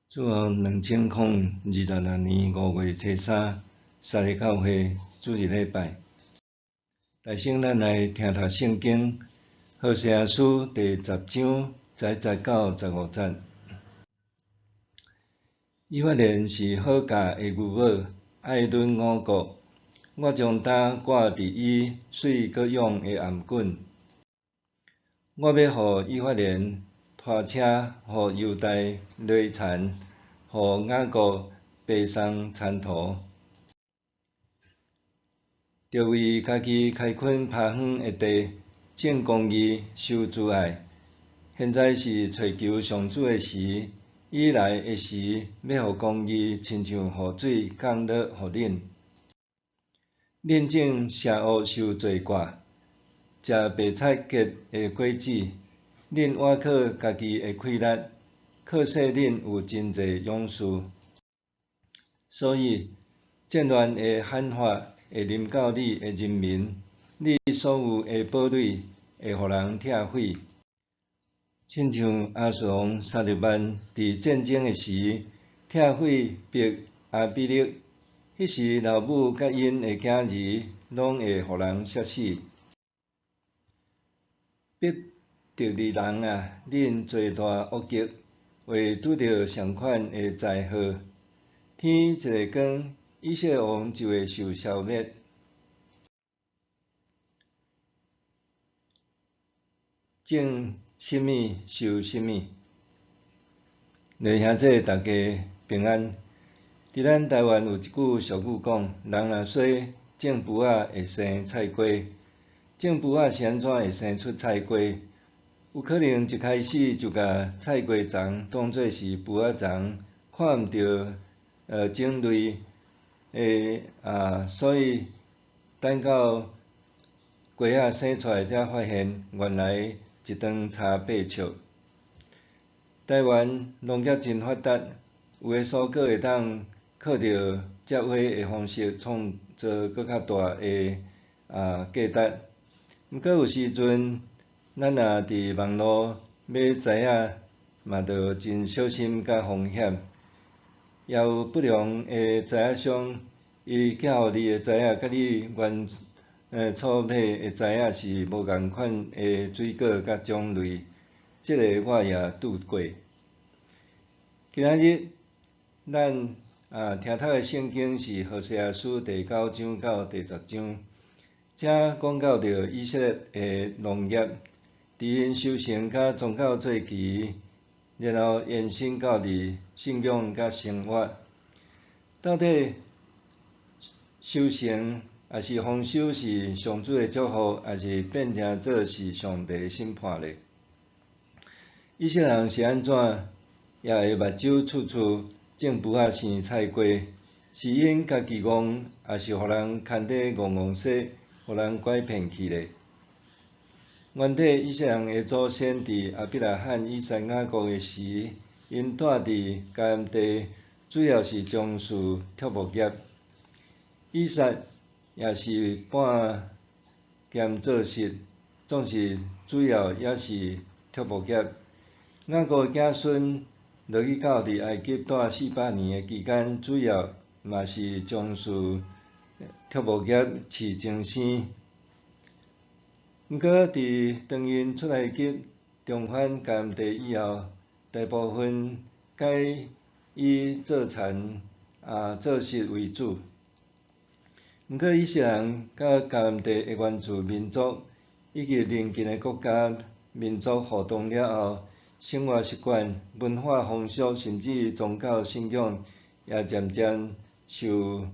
主後2026年5月初三，三个教会主日礼拜。大先咱來聽讀聖經，何西阿書第十章11節到15節。以法蓮是好教的牛母，愛吮五穀。我將擔掛佇伊媠閣勇的頷頸。我欲予以法蓮拖車，予猶大犁田，予雅各背送田土。著為家己開墾拍園的地，種公義，修慈愛。現在是揣求上主的時，伊來的時，欲予公義親像雨水降落予恁。恁種邪惡受罪掛，食白菜結的果子，恁倚靠家己的氣力，靠勢恁有真濟勇士。所以戰亂的旱法會臨到你的人民，你所有的堡壘會予人拆毀，親像亞述王沙勒曼佇戰爭的時，拆毀伯亞比勒，彼時老母佮𪜶的囝兒攏會予人殺死。伯特利人啊，恁罪大惡極，會拄著仝款的災禍。天一下光，以色列王就會受消滅。種啥物收啥物。弟兄姊大家平安。佇咱台灣有一句俗語講：人若衰，種匏仔會生菜瓜。種匏仔是按怎會生出菜瓜？有可能一開始就共菜瓜欉當做是匏仔欉，看毋著種類的啊，所以等到瓜仔生出來才發現，原來一長差八尺。台灣農業真發達，有的蔬果會當靠著接花的方式創造閣較大的價值。毋過有時陣，咱若佇網路買材仔，嘛著真小心佮風險。也有不良的材仔商，伊寄予你的材仔，佮你原初買的材仔是無仝款的水果佮種類，這个我也拄過。今仔日咱聽讀的聖經是何西阿書第九章到第十章，遮講到著以色列的農業，佇𪜶收成佮宗教祭期，然後延伸到佇信仰佮生活。到底收成抑是豐收是上主的祝福，抑是變成做是上帝的審判咧？以色列人是按怎也會目睭處處種匏仔生菜瓜？是𪜶家己戇，抑是予人牽咧戇戇踅，予人拐騙去咧？原底以色列人的祖先佇亞伯拉罕、以撒、雅各的時，𪜶住佇迦南地，主要是從事畜牧業。以撒也是半兼做實，總是主要也是畜牧業。雅各的子孫落去到佇埃及住400年的期間，主要嘛是從事畜牧業、飼精生。毋過，佇當𪜶出埃及、重返迦南地以後，大部分改以做田做實為主。毋過，以色列人佮迦南地的原住民族以及鄰近的國家民族互動了後，生活習慣、文化風俗，甚至宗教信仰，也漸漸受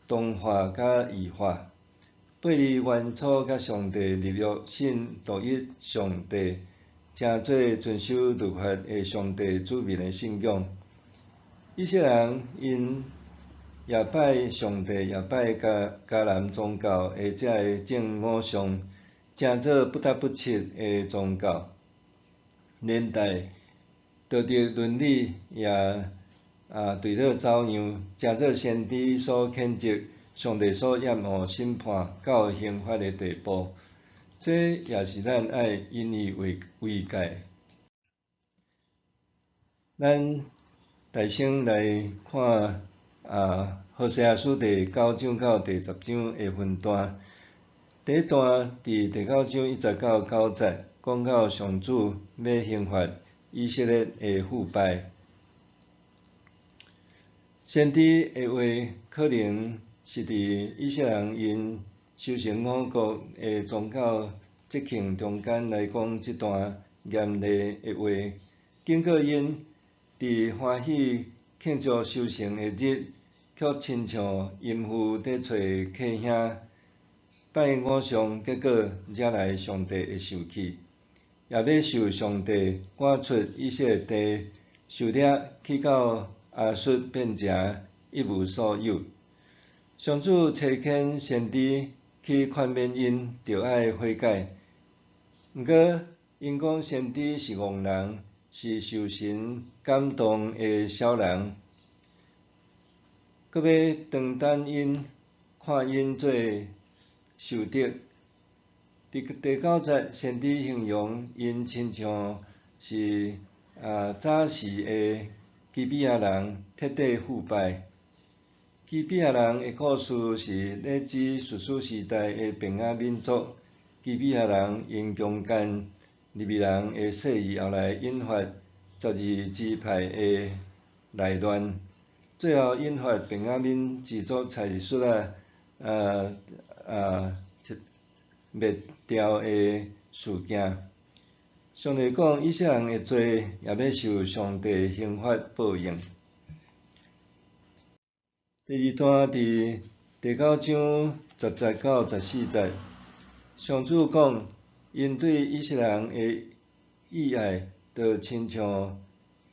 同化佮異化。背離原初佮上帝立約信獨一上帝，成做遵守律法的上帝子民的信仰。以色列人𪜶也拜上帝，也拜迦南宗教的這个正偶像，成做不搭不切的宗教。連帶道德倫理也墜落走樣，成做先知所譴責、上帝所厭惡審判到刑罰的地步。這也是咱愛引以為戒。咱大先來看啊，何西阿書第九章到第十章的分段。第一段佇第九章一節到九節，講到上主欲刑罰以色列的腐敗。先知的話可能是佇以色列人𪜶修成五國的宗教節慶中間來講這段嚴厲的話，警告𪜶佇歡喜慶祝收成的日，卻親像淫婦佇揣客兄拜偶像，結果惹來上帝的受氣，也欲受上帝趕出以色列地，受掠去到亞述變成一無所有。上主差遣先知去勸勉𪜶，著愛悔改。毋過，𪜶講先知是戇人，是受神感動的痟人，閣欲長等𪜶，看𪜶做仇敵。佇第九節，先知形容𪜶親像是早時的基比亞人徹底腐敗。基比亞人的故事是咧指士師時代的便雅憫族。基比亞人𪜶強姦利未人的細兒，後來引發十二支派的內亂，最後引發便雅憫支族菜色仔滅掉的事件。上帝講，以色列人的罪也欲受上帝刑罰報應。第二段佇第九章十節到十四節，上主講，𪜶對以色列人的意愛，就親像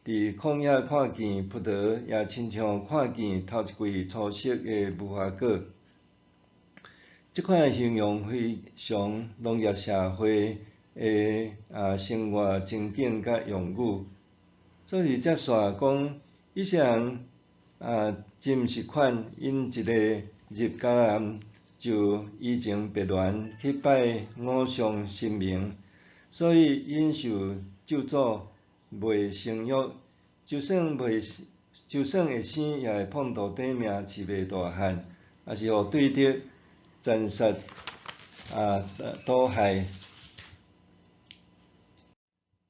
佇曠野看見葡萄，也親像看見頭一季初熟的無花果。這款的形容非常農業社會的生活情景佮用語。所以接續講，以色列人真毋是款，𪜶一个入迦南就移情別戀去拜偶像神明，所以𪜶受咒詛袂生育，就算會生，也會膨肚短命，飼袂大漢，抑是予對敵殘殺毒害。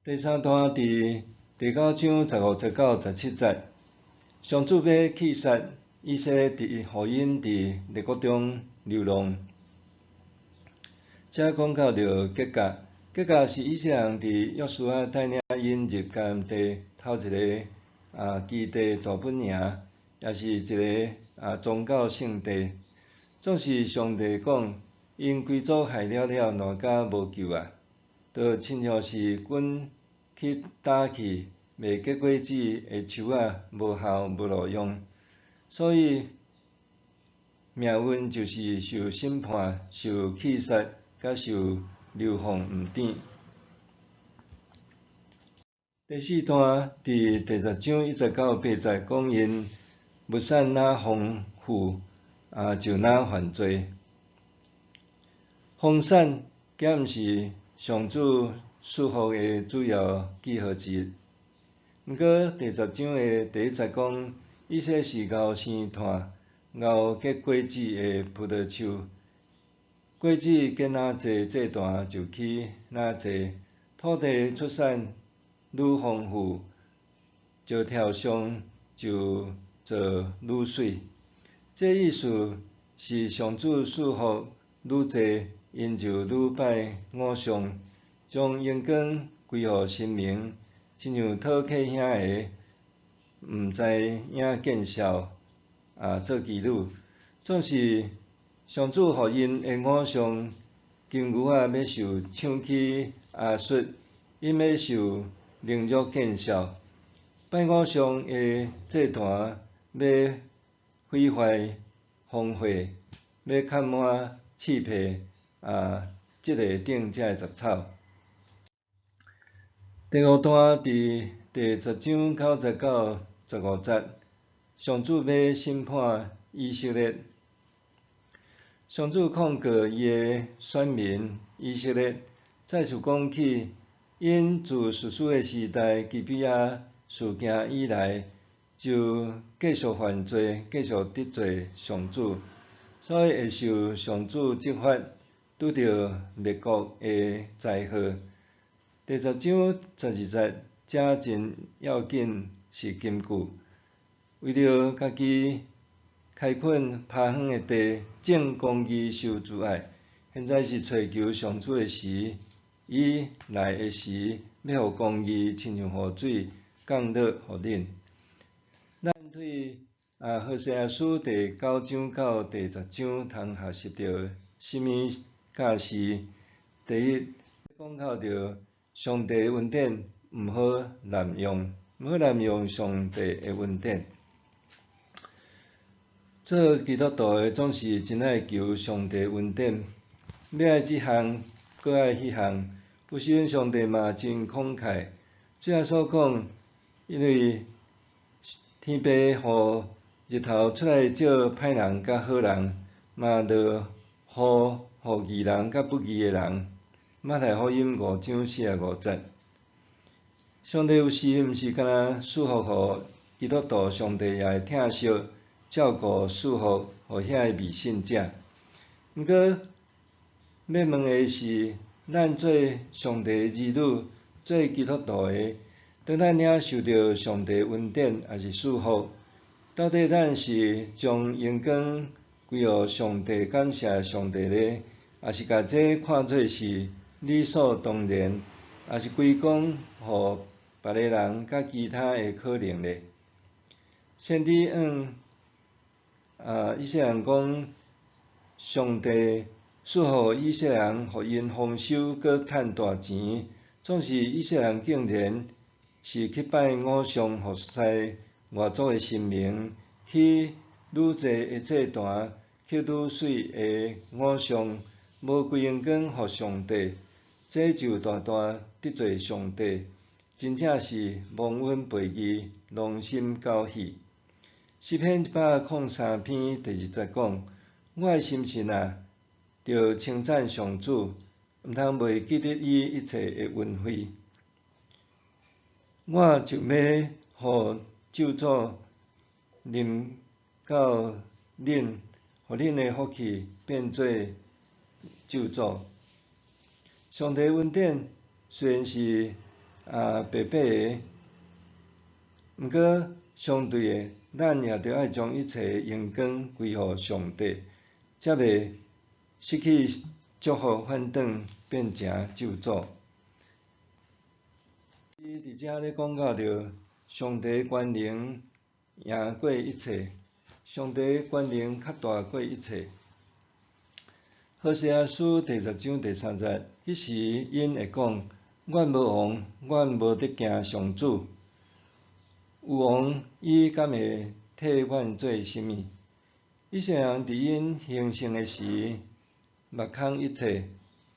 第三段佇第九章十五節到十七節，上主欲棄殺以色列，佇予𪜶佇列國中流浪。這講到著結局，結局是以色列人佇約書亞帶領𪜶入迦南地頭一个基地大本營，也是一个宗教聖地。總是上帝講，𪜶規族害了了，爛甲無救啊！就親像是阮去打去袂結果子的樹仔，無效無路用。所以命運就是受審判、受棄殺、佮受流放毋止。第四段佇第十章一節到八節，講𪜶物產若豐富，就若犯罪。豐產敢毋是上主賜福的主要記號之一。毋過第十章的第一節講，以色列是𠢕生炭、𠢕結果子的葡萄樹，果子結若濟，祭壇就起若濟，土地出產愈豐富，石柱上就做愈媠。這意思是上主賜福愈濟，𪜶就愈拜偶像，將榮光歸予神明，親像討客兄的毋知影見笑做妓女。總是上主予𪜶的偶像金牛仔欲受搶去亞述，𪜶欲受凌辱見笑。拜偶像的祭壇欲毀壞荒廢，欲崁滿刺皮蒺藜頂遮的雜草。第五段佇第十章九節到十五節，上主欲審判以色列。上主控告伊的選民以色列，再次講起，𪜶自士師的時代基比亞事件以來，就繼續犯罪，繼續得罪上主，所以會受上主責罰，拄著滅國的災禍。第十章十二節，遮真要緊是金句，為著家己開墾拍園的地，種公義受慈愛。現在是揣求上主的時，伊來的時，欲予公義親像雨水降落予恁。咱對何西阿書第九章到第十章通學習著啥物教示？第一，講到著上帝恩典毋好濫用，毋好濫用上帝的恩典。做基督徒的總是真愛求上帝恩典，欲愛這項，閣愛彼項。有時陣上帝嘛真慷慨，主耶穌講，因為天父予日頭出來照歹人佮好人，嘛落雨予義人佮不義的人。馬太福音五章四十五節。上帝有時毋是干焦賜福予基督徒，上帝也會疼惜照顧賜福予遐个未信者。毋過，欲問的是，咱做上帝兒女，做基督徒的，當咱領受著上帝恩典，抑是賜福，到底咱是將榮光歸予上帝，感謝上帝呢？抑是共這看做是理所當然，抑是歸功予別个人佮其他的可能呢？先知向以色列人講，上帝賜予以色列人，予𪜶豐收，閣趁大錢，總是以色列人竟然是去拜偶像，服侍外族的神明，去愈濟的祭壇，去愈媠的偶像，無歸榮光予上帝，這就大大得罪上帝，真正是忘恩背義，狼心狗肺。詩篇一百空三篇第二節講：我的心神啊，著稱讚上主，毋通袂記得伊一切的恩惠。我就欲予咒詛臨到恁，予恁的福氣變做咒詛。上帝恩典雖然是白白的，毋過相對的，咱也著愛將一切榮光歸予上帝，才袂失去祝福，反轉變成咒詛。伊佇遮咧講到著上帝權能贏過一切，上帝權能較大過一切。何西阿書第十章第三節，彼時𪜶會講：阮無王，阮無得驚上主。有王，伊敢會替阮做啥物？以色列人佇𪜶興盛的時，目空一切，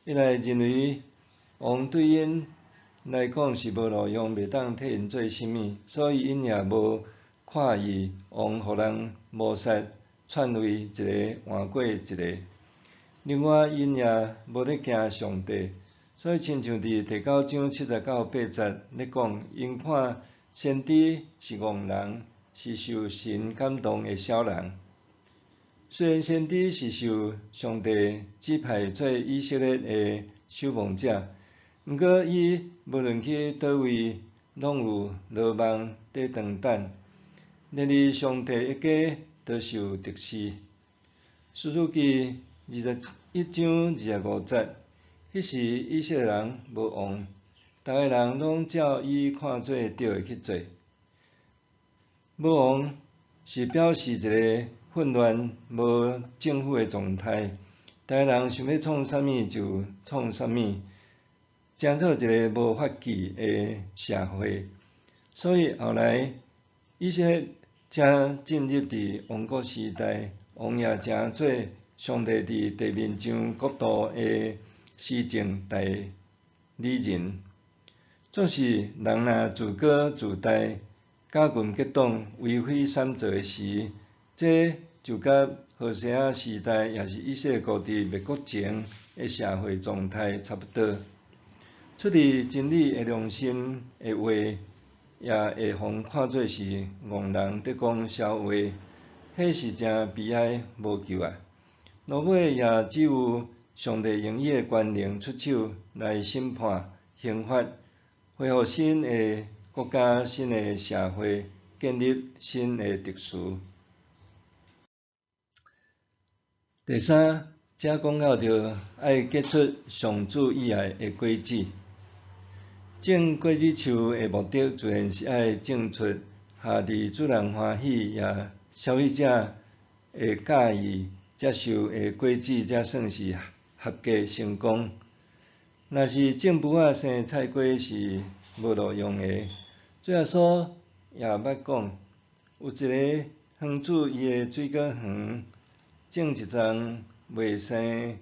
伊來認為王對𪜶來講是無路用，袂當替𪜶做啥物，所以𪜶也無看意王予人謀殺，篡位一个換過一个。另外，𪜶也無咧驚上帝，所以親像佇第九章七節到八節咧講，𪜶看先知是戇人，是受神感動的痟人。雖然先知是受上帝指派做以色列的守望者，毋過伊無論去佗位，攏有羅網佇當等。連佇上帝的家都受敵視。士師記二十一章二十五節，彼時以色列人無王，逐个人攏照伊看做對的去做。無王是表示一个混亂、無政府的狀態，逐个人想欲創啥物就創啥物，成做一个無法紀的社會。所以後來以色列才進入佇王國時代，王也成做上帝佇地面上國度的施政代理人。總是人若自高自大、假群結黨、為非三做的時，這就佮何西阿時代，抑是以色列國佇滅國前的社會狀態差不多。出自真理的良心的話，也會予看做是戇人佇講痟話，彼是誠悲哀無救啊！落尾也只有上帝用伊的權能出手來審判、刑罰，恢復新的國家、新的社會，建立新的秩序。第三，這講到著愛結出上主喜愛的果子。種果子樹的目的，自然是愛種出合佇主人歡喜，也消費者會佮意接受的果子，才算是合格成功。若是種匏仔生的菜瓜是無路用的。主耶穌也捌講，有一个園主伊的水果園種一叢袂生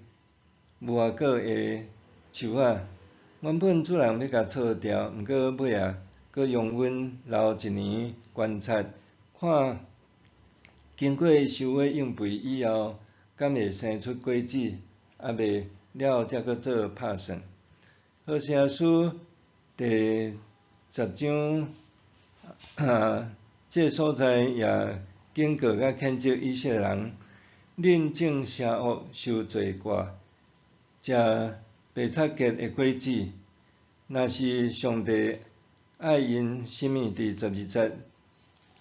無花果的樹仔，原本主人欲共鑿掉，毋過尾仔閣容忍留一年觀察，看經過收尾應肥以後，敢會生出果子，抑未了後才閣做拍算。何西阿書第十章，這个所在也警告佮譴責以色列人：恁種邪惡，受罪過，食白賊結的果子。若是上帝愛𪜶啥物？佇十二節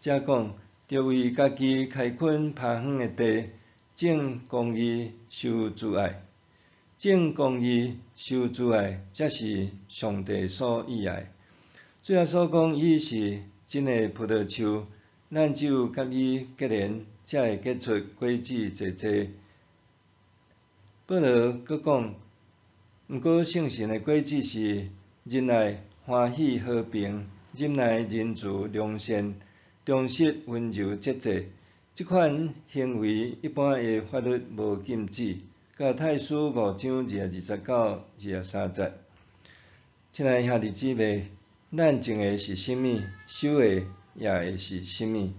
才講，著為家己開墾鏃園的地，種公義，修慈愛。種公義、修慈愛，才是上帝所喜愛。主耶穌講，伊是真的葡萄樹，咱只有佮伊結連，才會結出果子濟濟。保羅閣講，毋過聖神的果子是仁愛、歡喜、和平、忍耐、仁慈、良善、忠實、溫柔、節制。這款行為，一般的法律無禁止。加拉太書五章二十二節到二十三節。親愛兄弟姊妹，咱種的是啥物，收的也會是啥物。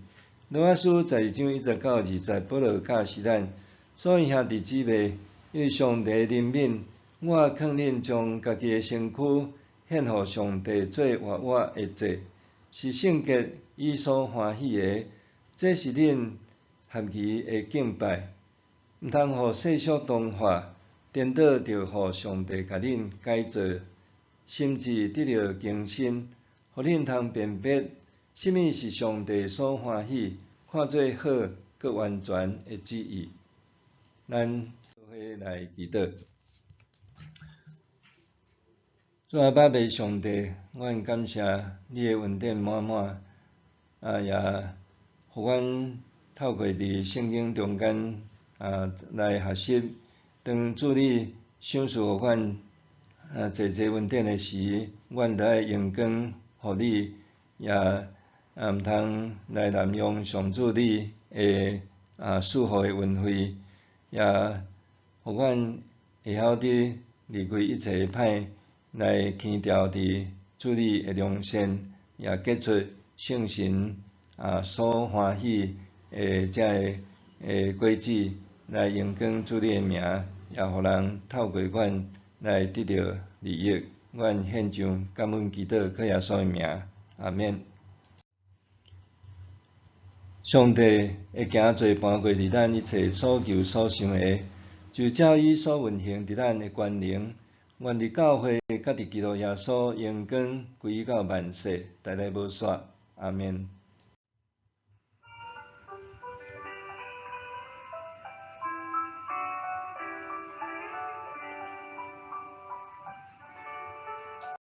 羅馬書十二章一節到二節，保羅教示咱，所以兄弟姊妹，因為上帝憐憫，我勸恁將家己的身軀獻予上帝做活活的祭，是聖潔、伊所歡喜的，這是恁合宜的敬拜。毋通予世俗同化，顛倒著予上帝共恁改造，心志得著更新，予恁通辨別啥物是上帝所歡喜、看做好、閣完全的旨意。咱做伙來祈禱。主阿爸父上帝，阮感謝你的恩典滿滿，啊也予阮透過佇聖經中間啊來學習，當主你賞賜予阮啊濟濟恩典的時，阮著愛榮光予你，也啊毋通來濫用上主你的啊賜予的恩惠，也予阮會曉得離開一切歹，來輕調佇主你的良善，也結出聖神啊所歡喜的這个的果子，來榮光主你的名，也予人透過阮來得著利益。阮獻上感恩祈禱，靠耶穌的名，阿免。上帝會行做伴過佇咱一切所求所想的，就照伊所運行佇咱的權能，願佇教會佮佇基督耶穌榮光歸到萬世，代代無煞。阿免。